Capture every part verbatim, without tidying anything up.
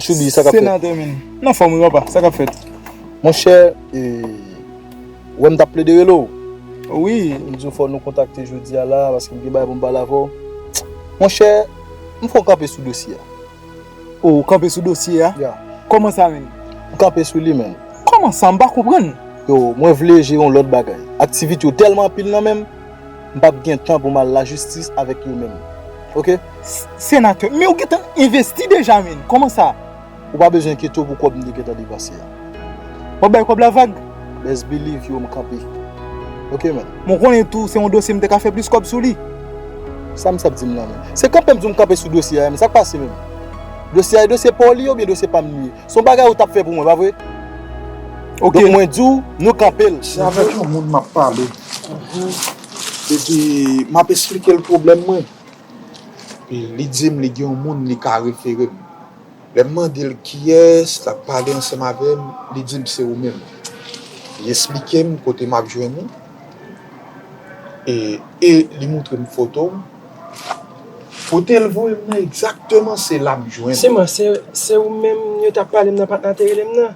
Choubi, sa k ap fèt? Senatè, men. Nan fòm wi, papa, sa k ap fèt? Monchè, e, ou wè m t ap plede rele w. Wi. M di w fò nou kontakte jodi a la, paske m gen bagay pou m pale avè w. Monchè, m fè w kanpe sou dosye a. O, w kanpe sou dosye a? Ya. Kòman sa, menm? M kanpe sou li, menm. Kòman sa? M pa konprann. Yo, mwen vle jere yon lòt bagay. Aktivite yo tèlman anpil nan men m, m p ap gen tan pou m al lajistis avèk yo menm. Oke? S-, senatè, men ou gentan envesti deja, menm. Kòman sa? Ou pa bezwen enkyete w pou kòb m te gentan depanse a. W ap bay kòb la vag? Best believe yo, m kanpe. Oke, menm. Mwen konnen tou, se yon dosye m te ka fè plis kòb sou li. Sa misye ap di m nan, menm? Se kanpe m di w m kanpe sou dosye a, menm. Sa k pase, menm? Dosye a, e dosye pa w li ye oubyen dosye pa m li ye? Se yon bagay ou t ap fè pou mwen, pa vre? Oke. Donk, mwen di w, nou kanpe l. Se avèk yon moun m ap pale. Epi, m ap esplike l pwoblèm mwen. Epi, li di m li gen yon moun li ka refere m. Lè m mande l kiyès l ap pale ansanm avè m, li di m se ou menm. Li esplike m kote m ap jwenn ou. E, e li montre m foto m. Kote l voye m nan egzakteman, se la m jwenn ou. Se mwen, se, se ou menm yo t ap pale m nan, patnè a te rele m nan?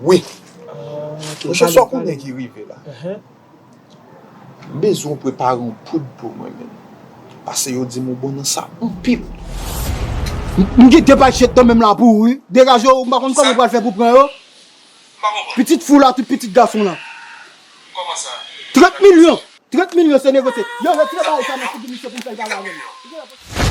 Wi. Ah, ok. Monchè, sa w konnen ki rive la? Ahan. M bezwen w prepare yon poud pou mwen, menm. Paske yo di m ou bon nan sa anpil. M, m gen de pay chet nan men m la pou ou, wi. Degaje w, m pa konn kòman ou pral fè pou pran yo. M pa konprann. Pitit fi w la, tout pitit gason w la. Kòman sa? Trant milyon. Trant milyon se negosye. Yo, retire bagay sa nan figi misye pou m fè l pale avè m.